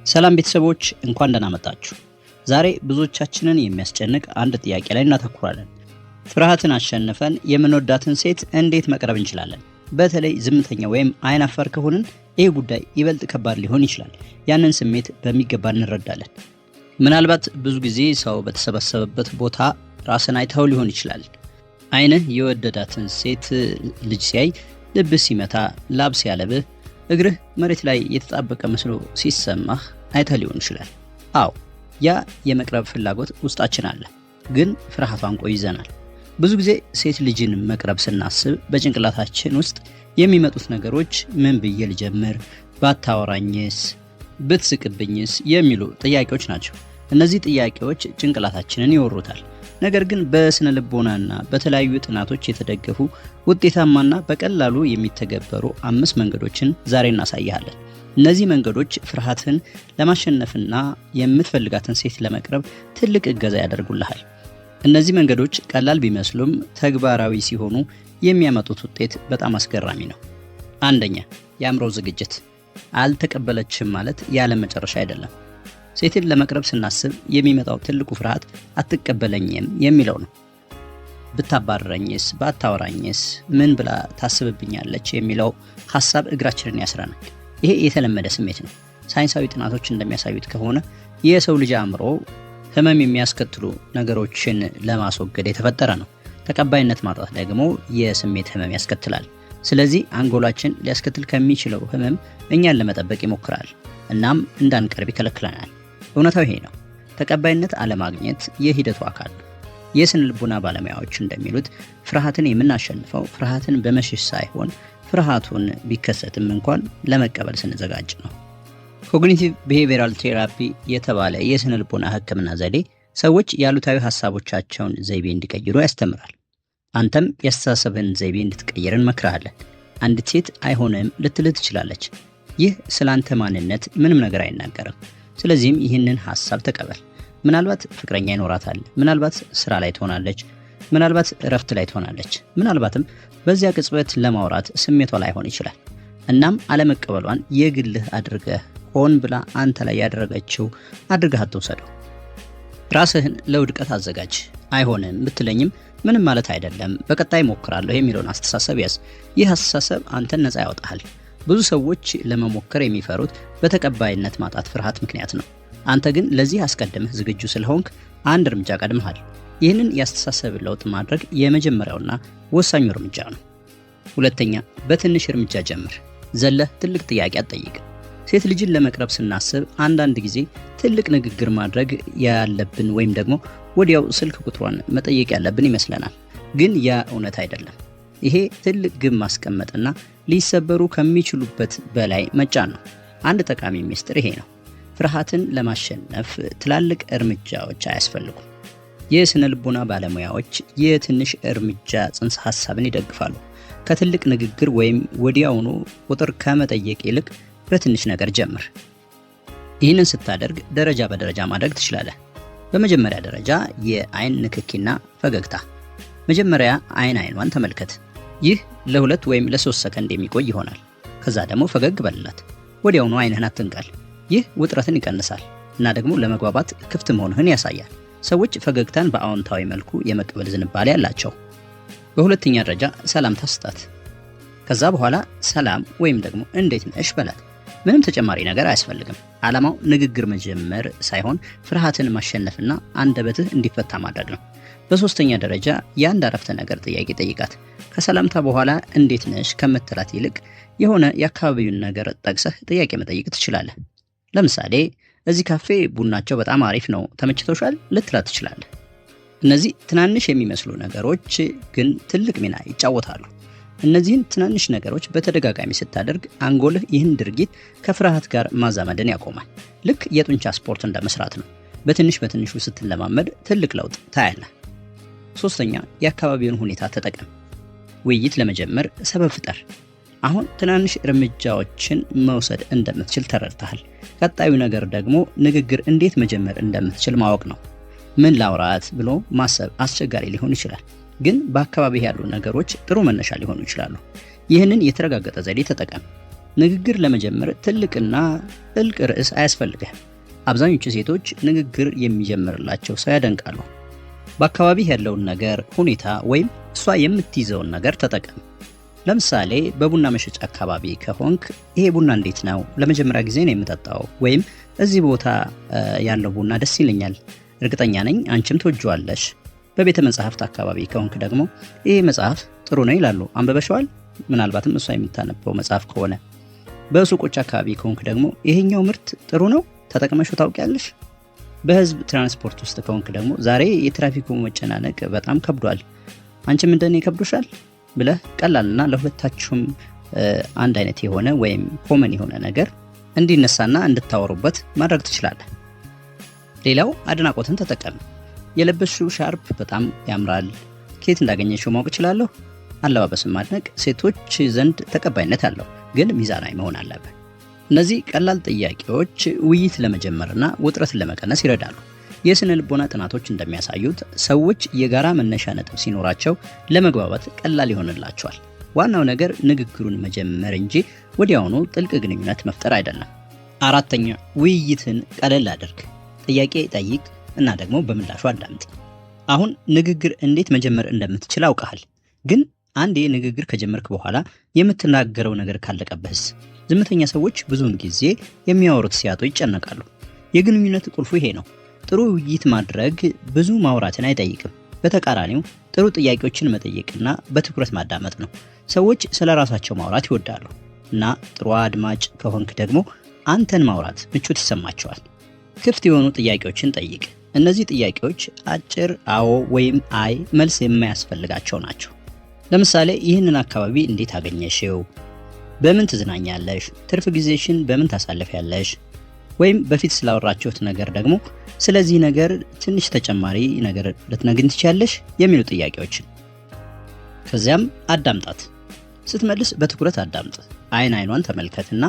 ሰላም ቤተሰቦች፣ እንኳን ደህና መጣችሁ። ዛሬ ብዙዎቻችንን የሚያስጨንቅ አንድ ጥያቄ ላይ እናተኩራለን። ፍርሃትን አሸንፈን የምንወዳትን ሴት እንዴት መቅረብ እንችላለን? በተለይ ዝምተኛ ወይም አይን አፋር ከሆንን ይህ ጉዳይ ይበልጥ ከባድ ሊሆን ይችላል። ያንን ስሜት በሚገባ እንረዳለን። ምናልባት ብዙ ጊዜ ሰው በተሰበሰበበት ቦታ ራስን አይተው ሊሆን ይችላል። ዓይንህ የወደዳትን ሴት ልጅ ሲያይ፣ ልብህ ሲመታ፣ ላብ ሲያለብህ፣ እግርህ መሬት ላይ የተጣበቀ መስሎ ሲሰማህ አይተህ ሊሆን ይችላል። አዎ፣ ያ የመቅረብ ፍላጎት ውስጣችን አለ፣ ግን ፍርሃቱ አንቆ ይዘናል። ብዙ ጊዜ ሴት ልጅን መቅረብ ስናስብ በጭንቅላታችን ውስጥ የሚመጡት ነገሮች ምን ብዬ ልጀምር፣ ባታወራኝስ፣ ብትስቅብኝስ የሚሉ ጥያቄዎች ናቸው። እነዚህ ጥያቄዎች ጭንቅላታችንን ይወሩታል። ነገር ግን በስነ ልቦናና በተለያዩ ጥናቶች የተደገፉ ውጤታማና በቀላሉ የሚተገበሩ 5 መንገዶችን ዛሬ እናሳይሃለን። እነዚህ መንገዶች ፍርሃትን ለማሸነፍና የምትፈልጋትን ሴት ለመቅረብ ትልቅ እገዛ ያደርጉልሃል። እነዚህ መንገዶች ቀላል ቢመስሉም ተግባራዊ ሲሆኑ የሚያመጡት ውጤት በጣም አስገራሚ ነው። አንደኛ፣ የአእምሮ ዝግጅት። አልተቀበለችም ማለት ያለ መጨረሻ አይደለም። ሴትን ለመቅረብ ስናስብ የሚመጣው ትልቁ ፍርሃት አትቀበለኝም የሚለው ነው። ብታባረረኝስ፣ ባታወራኝስ፣ ምን ብላ ታስብብኛለች የሚለው ሀሳብ እግራችንን ያስረናል። ይሄ የተለመደ ስሜት ነው። ሳይንሳዊ ጥናቶች እንደሚያሳዩት ከሆነ የሰው ልጅ አእምሮ ህመም የሚያስከትሉ ነገሮችን ለማስወገድ የተፈጠረ ነው። ተቀባይነት ማጣት ደግሞ የስሜት ህመም ያስከትላል። ስለዚህ አንጎላችን ሊያስከትል ከሚችለው ህመም እኛን ለመጠበቅ ይሞክራል። እናም እንዳንቀርብ ይከለክለናል። እውነታው ይሄ ነው። ተቀባይነት አለማግኘት የሂደቱ አካል ነው። የስነ ልቦና ባለሙያዎች እንደሚሉት ፍርሃትን የምናሸንፈው ፍርሃትን በመሸሽ ሳይሆን ፍርሃቱን ቢከሰትም እንኳን ለመቀበል ስንዘጋጅ ነው። Cognitive behavioral therapy የተባለ የስነ ልቦና ህክምና ዘዴ ሰዎች ያሉታዊ ሀሳቦቻቸውን ዘይቤ እንዲቀይሩ ያስተምራል። አንተም የአስተሳሰብህን ዘይቤ እንድትቀይር እንመክርሃለን። አንዲት ሴት አይሆንም ልትልህ ትችላለች። ይህ ስለ አንተ ማንነት ምንም ነገር አይናገርም። ስለዚህም ይህንን ሀሳብ ተቀበል። ምናልባት ፍቅረኛ ይኖራታል፣ ምናልባት ስራ ላይ ትሆናለች፣ ምናልባት እረፍት ላይ ትሆናለች፣ ምናልባትም በዚያ ቅጽበት ለማውራት ስሜቷ ላይሆን ይችላል። እናም አለመቀበሏን የግልህ አድርገህ ሆን ብላ አንተ ላይ ያደረገችው አድርገህ አትውሰደው። ራስህን ለውድቀት አዘጋጅ። አይሆንም ብትለኝም ምንም ማለት አይደለም፣ በቀጣይ እሞክራለሁ የሚለውን አስተሳሰብ ያዝ። ይህ አስተሳሰብ አንተን ነፃ ያወጣሃል። ብዙ ሰዎች ለመሞከር የሚፈሩት በተቀባይነት ማጣት ፍርሃት ምክንያት ነው። አንተ ግን ለዚህ አስቀድመህ ዝግጁ ስለሆንክ አንድ እርምጃ ቀድመሃል። ይህንን የአስተሳሰብ ለውጥ ማድረግ የመጀመሪያውና ወሳኙ እርምጃ ነው። ሁለተኛ፣ በትንሽ እርምጃ ጀምር። ዘለህ ትልቅ ጥያቄ አትጠይቅ። ሴት ልጅን ለመቅረብ ስናስብ አንዳንድ ጊዜ ትልቅ ንግግር ማድረግ ያለብን ወይም ደግሞ ወዲያው ስልክ ቁጥሯን መጠየቅ ያለብን ይመስለናል። ግን ያ እውነት አይደለም። ይሄ ትልቅ ግብ ማስቀመጥና ሊሰበሩ ከሚችሉበት በላይ መጫን ነው። አንድ ጠቃሚ ሚስጥር ይሄ ነው። ፍርሃትን ለማሸነፍ ትላልቅ እርምጃዎች አያስፈልጉም። የስነ ልቦና ባለሙያዎች የትንሽ እርምጃ ጽንሰ ሀሳብን ይደግፋሉ። ከትልቅ ንግግር ወይም ወዲያውኑ ቁጥር ከመጠየቅ ይልቅ በትንሽ ነገር ጀምር። ይህንን ስታደርግ ደረጃ በደረጃ ማድረግ ትችላለህ። በመጀመሪያ ደረጃ የአይን ንክኪና ፈገግታ። መጀመሪያ አይን አይኗን ተመልከት። ይህ ለ2 ወይም ለ3 ሰከንድ የሚቆይ ይሆናል። ከዛ ደግሞ ፈገግ በልላት። ወዲያውኑ አይንህን አትንቀል። ይህ ውጥረትን ይቀንሳል እና ደግሞ ለመግባባት ክፍት መሆንህን ያሳያል። ሰዎች ፈገግታን በአዎንታዊ መልኩ የመቀበል ዝንባሌ አላቸው። በሁለተኛ ደረጃ ሰላምታ ስጣት። ከዛ በኋላ ሰላም ወይም ደግሞ እንዴት ነሽ በላት። ምንም ተጨማሪ ነገር አያስፈልግም። ዓላማው ንግግር መጀመር ሳይሆን ፍርሃትን ማሸነፍና አንደበትህ እንዲፈታ ማድረግ ነው። በሶስተኛ ደረጃ የአንድ አረፍተ ነገር ጥያቄ ጠይቃት። ከሰላምታ በኋላ እንዴት ነሽ ከምትላት ይልቅ የሆነ የአካባቢውን ነገር ጠቅሰህ ጥያቄ መጠየቅ ትችላለህ። ለምሳሌ እዚህ ካፌ ቡናቸው በጣም አሪፍ ነው፣ ተመችቶሻል ልትላት ትችላለህ። እነዚህ ትናንሽ የሚመስሉ ነገሮች ግን ትልቅ ሚና ይጫወታሉ። እነዚህን ትናንሽ ነገሮች በተደጋጋሚ ስታደርግ አንጎልህ ይህን ድርጊት ከፍርሃት ጋር ማዛመድን ያቆማል። ልክ የጡንቻ ስፖርት እንደመስራት ነው። በትንሽ በትንሹ ስትለማመድ ትልቅ ለውጥ ታያለህ። ሶስተኛ፣ የአካባቢውን ሁኔታ ተጠቀም። ውይይት ለመጀመር ሰበብ ፍጠር። አሁን ትናንሽ እርምጃዎችን መውሰድ እንደምትችል ተረድተሃል። ቀጣዩ ነገር ደግሞ ንግግር እንዴት መጀመር እንደምትችል ማወቅ ነው። ምን ላውራት ብሎ ማሰብ አስቸጋሪ ሊሆን ይችላል፣ ግን በአካባቢህ ያሉ ነገሮች ጥሩ መነሻ ሊሆኑ ይችላሉ። ይህንን የተረጋገጠ ዘዴ ተጠቀም። ንግግር ለመጀመር ትልቅና ጥልቅ ርዕስ አያስፈልግህም። አብዛኞቹ ሴቶች ንግግር የሚጀምርላቸው ሰው ያደንቃሉ። በአካባቢህ ያለውን ነገር፣ ሁኔታ ወይም እሷ የምትይዘውን ነገር ተጠቀም። ለምሳሌ በቡና መሸጫ አካባቢ ከሆንክ ይሄ ቡና እንዴት ነው? ለመጀመሪያ ጊዜ ነው የምጠጣው፣ ወይም እዚህ ቦታ ያለው ቡና ደስ ይለኛል፣ እርግጠኛ ነኝ አንቺም ትወጂዋለሽ። በቤተ መጻሕፍት አካባቢ ከሆንክ ደግሞ ይሄ መጽሐፍ ጥሩ ነው ይላሉ፣ አንብበሽዋል? ምናልባትም እሷ የምታነበው መጽሐፍ ከሆነ። በሱቆች አካባቢ ከሆንክ ደግሞ ይሄኛው ምርት ጥሩ ነው፣ ተጠቅመሽው ታውቂያለሽ? በህዝብ ትራንስፖርት ውስጥ ከሆንክ ደግሞ ዛሬ የትራፊኩ መጨናነቅ በጣም ከብዷል፣ አንቺም እንደኔ ከብዶሻል ብለህ ቀላልና ለሁለታችሁም አንድ አይነት የሆነ ወይም common የሆነ ነገር እንዲነሳና እንድታወሩበት ማድረግ ትችላለህ። ሌላው አድናቆትን ተጠቀም። የለበስሽው ሻርፕ በጣም ያምራል፣ ከየት እንዳገኘሽው ማወቅ እችላለሁ? አለባበስን ማድነቅ ሴቶች ዘንድ ተቀባይነት አለው፣ ግን ሚዛናዊ መሆን አለብህ። እነዚህ ቀላል ጥያቄዎች ውይይት ለመጀመርና ውጥረትን ለመቀነስ ይረዳሉ። የስነ ልቦና ጥናቶች እንደሚያሳዩት ሰዎች የጋራ መነሻ ነጥብ ሲኖራቸው ለመግባባት ቀላል ይሆንላቸዋል። ዋናው ነገር ንግግሩን መጀመር እንጂ ወዲያውኑ ጥልቅ ግንኙነት መፍጠር አይደለም። አራተኛ፣ ውይይትን ቀለል አድርግ። ጥያቄ ጠይቅ እና ደግሞ በምላሹ አዳምጥ። አሁን ንግግር እንዴት መጀመር እንደምትችል አውቀሃል። ግን አንዴ ንግግር ከጀመርክ በኋላ የምትናገረው ነገር ካለቀብህስ? ዝምተኛ ሰዎች ብዙውን ጊዜ የሚያወሩት ሲያጡ ይጨነቃሉ። የግንኙነት ቁልፉ ይሄ ነው። ጥሩ ውይይት ማድረግ ብዙ ማውራትን አይጠይቅም። በተቃራኒው ጥሩ ጥያቄዎችን መጠየቅና በትኩረት ማዳመጥ ነው። ሰዎች ስለ ራሳቸው ማውራት ይወዳሉ እና ጥሩ አድማጭ ከሆንክ ደግሞ አንተን ማውራት ምቾት ይሰማቸዋል። ክፍት የሆኑ ጥያቄዎችን ጠይቅ። እነዚህ ጥያቄዎች አጭር አዎ ወይም አይ መልስ የማያስፈልጋቸው ናቸው። ለምሳሌ ይህንን አካባቢ እንዴት አገኘሽው? በምን ትዝናኛለሽ? ትርፍ ጊዜሽን በምን ታሳልፊያለሽ? ወይም በፊት ስላወራችሁት ነገር ደግሞ ስለዚህ ነገር ትንሽ ተጨማሪ ነገር ልትነግሪኝ ትችያለሽ? የሚሉ ጥያቄዎችን። ከዚያም አዳምጣት። ስትመልስ በትኩረት አዳምጥ። አይን አይኗን ተመልከትና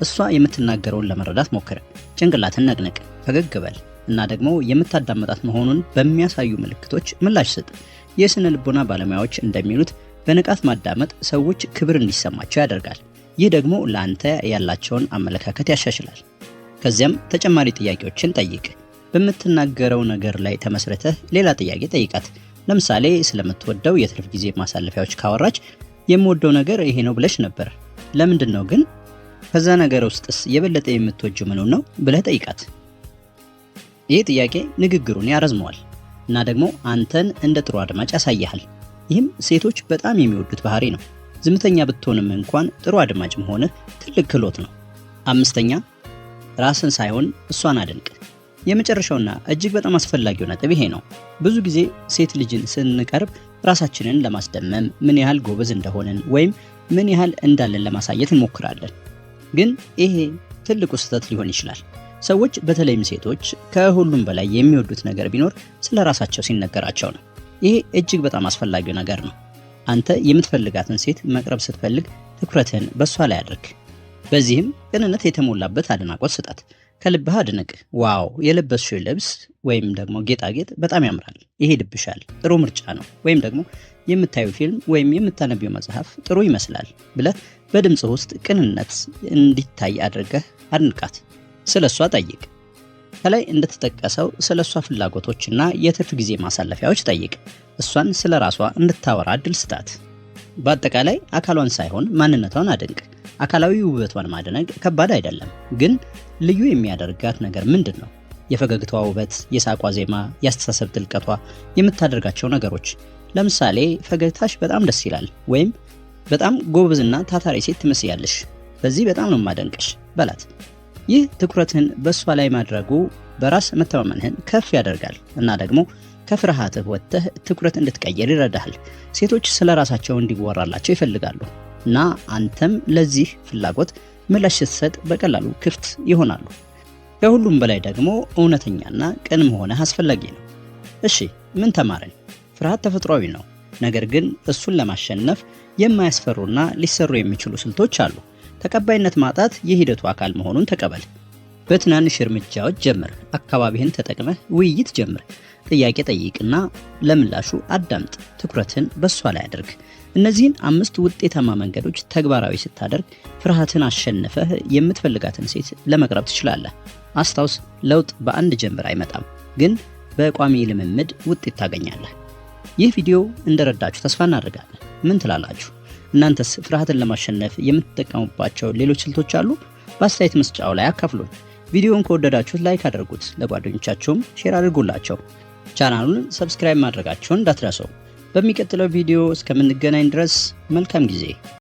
እሷ የምትናገረውን ለመረዳት ሞክር። ጭንቅላትን ነቅንቅ፣ ፈገግ በል እና ደግሞ የምታዳምጣት መሆኑን በሚያሳዩ ምልክቶች ምላሽ ስጥ። የስነ ልቦና ባለሙያዎች እንደሚሉት በንቃት ማዳመጥ ሰዎች ክብር እንዲሰማቸው ያደርጋል። ይህ ደግሞ ለአንተ ያላቸውን አመለካከት ያሻሽላል። ከዚያም ተጨማሪ ጥያቄዎችን ጠይቅ። በምትናገረው ነገር ላይ ተመስርተህ ሌላ ጥያቄ ጠይቃት። ለምሳሌ ስለምትወደው የትርፍ ጊዜ ማሳለፊያዎች ካወራች የምወደው ነገር ይሄ ነው ብለሽ ነበር፣ ለምንድን ነው ግን? ከዛ ነገር ውስጥስ የበለጠ የምትወጂው ምኑን ነው ብለህ ጠይቃት። ይህ ጥያቄ ንግግሩን ያረዝመዋል እና ደግሞ አንተን እንደ ጥሩ አድማጭ ያሳይሃል። ይህም ሴቶች በጣም የሚወዱት ባህሪ ነው። ዝምተኛ ብትሆንም እንኳን ጥሩ አድማጭ መሆንህ ትልቅ ክህሎት ነው። አምስተኛ፣ ራስን ሳይሆን እሷን አድንቅ። የመጨረሻውና እጅግ በጣም አስፈላጊው ነጥብ ይሄ ነው። ብዙ ጊዜ ሴት ልጅን ስንቀርብ ራሳችንን ለማስደመም ምን ያህል ጎበዝ እንደሆንን ወይም ምን ያህል እንዳለን ለማሳየት እንሞክራለን። ግን ይሄ ትልቁ ስህተት ሊሆን ይችላል። ሰዎች በተለይም ሴቶች ከሁሉም በላይ የሚወዱት ነገር ቢኖር ስለ ራሳቸው ሲነገራቸው ነው። ይሄ እጅግ በጣም አስፈላጊው ነገር ነው። አንተ የምትፈልጋትን ሴት መቅረብ ስትፈልግ ትኩረትህን በእሷ ላይ አድርግ። በዚህም ቅንነት የተሞላበት አድናቆት ስጣት። ከልብህ አድንቅ። Wow፣ የለበስሽው ልብስ ወይም ደግሞ ጌጣጌጥ በጣም ያምራል፣ ይሄድብሻል፣ ጥሩ ምርጫ ነው፣ ወይም ደግሞ የምታዩ ፊልም ወይም የምታነቢው መጽሐፍ ጥሩ ይመስላል ብለህ በድምፅህ ውስጥ ቅንነት እንዲታይ አድርገህ አድንቃት። ስለ እሷ ጠይቅ። ከላይ እንደተጠቀሰው ስለ እሷ ፍላጎቶችና የትርፍ ጊዜ ማሳለፊያዎች ጠይቅ። እሷን ስለ ራሷ እንድታወራ እድል ስጣት። በአጠቃላይ አካሏን ሳይሆን ማንነቷን አድንቅ። አካላዊ ውበቷን ማድነቅ ከባድ አይደለም፣ ግን ልዩ የሚያደርጋት ነገር ምንድን ነው? የፈገግታዋ ውበት፣ የሳቋ ዜማ፣ የአስተሳሰብ ጥልቀቷ፣ የምታደርጋቸው ነገሮች። ለምሳሌ ፈገግታሽ በጣም ደስ ይላል፣ ወይም በጣም ጎበዝና ታታሪ ሴት ትመስያለሽ፣ በዚህ በጣም ነው የማደንቅሽ በላት። ይህ ትኩረትህን በእሷ ላይ ማድረጉ በራስ መተማመንህን ከፍ ያደርጋል እና ደግሞ ከፍርሃትህ ወጥተህ ትኩረት እንድትቀይር ይረዳሃል። ሴቶች ስለ ራሳቸው እንዲወራላቸው ይፈልጋሉ እና አንተም ለዚህ ፍላጎት ምላሽ ስትሰጥ በቀላሉ ክፍት ይሆናሉ። ከሁሉም በላይ ደግሞ እውነተኛና ቅን መሆንህ አስፈላጊ ነው። እሺ፣ ምን ተማርን? ፍርሃት ተፈጥሯዊ ነው። ነገር ግን እሱን ለማሸነፍ የማያስፈሩና ሊሰሩ የሚችሉ ስልቶች አሉ። ተቀባይነት ማጣት የሂደቱ አካል መሆኑን ተቀበል። በትናንሽ እርምጃዎች ጀምር። አካባቢህን ተጠቅመህ ውይይት ጀምር። ጥያቄ ጠይቅና ለምላሹ አዳምጥ። ትኩረትን በእሷ ላይ አድርግ። እነዚህን 5 ውጤታማ መንገዶች ተግባራዊ ስታደርግ ፍርሃትን አሸንፈህ የምትፈልጋትን ሴት ለመቅረብ ትችላለህ። አስታውስ፣ ለውጥ በአንድ ጀንበር አይመጣም፣ ግን በቋሚ ልምምድ ውጤት ታገኛለህ። ይህ ቪዲዮ እንደረዳችሁ ተስፋ እናደርጋለን። ምን ትላላችሁ? እናንተስ ፍርሃትን ለማሸነፍ የምትጠቀሙባቸው ሌሎች ስልቶች አሉ? በአስተያየት መስጫው ላይ አካፍሉን። ቪዲዮውን ከወደዳችሁት like አድርጉት፣ ለጓደኞቻችሁም share አድርጉላቸው። ቻናሉን subscribe ማድረጋችሁን እንዳትረሱ። በሚቀጥለው ቪዲዮ እስከምንገናኝ ድረስ መልካም ጊዜ።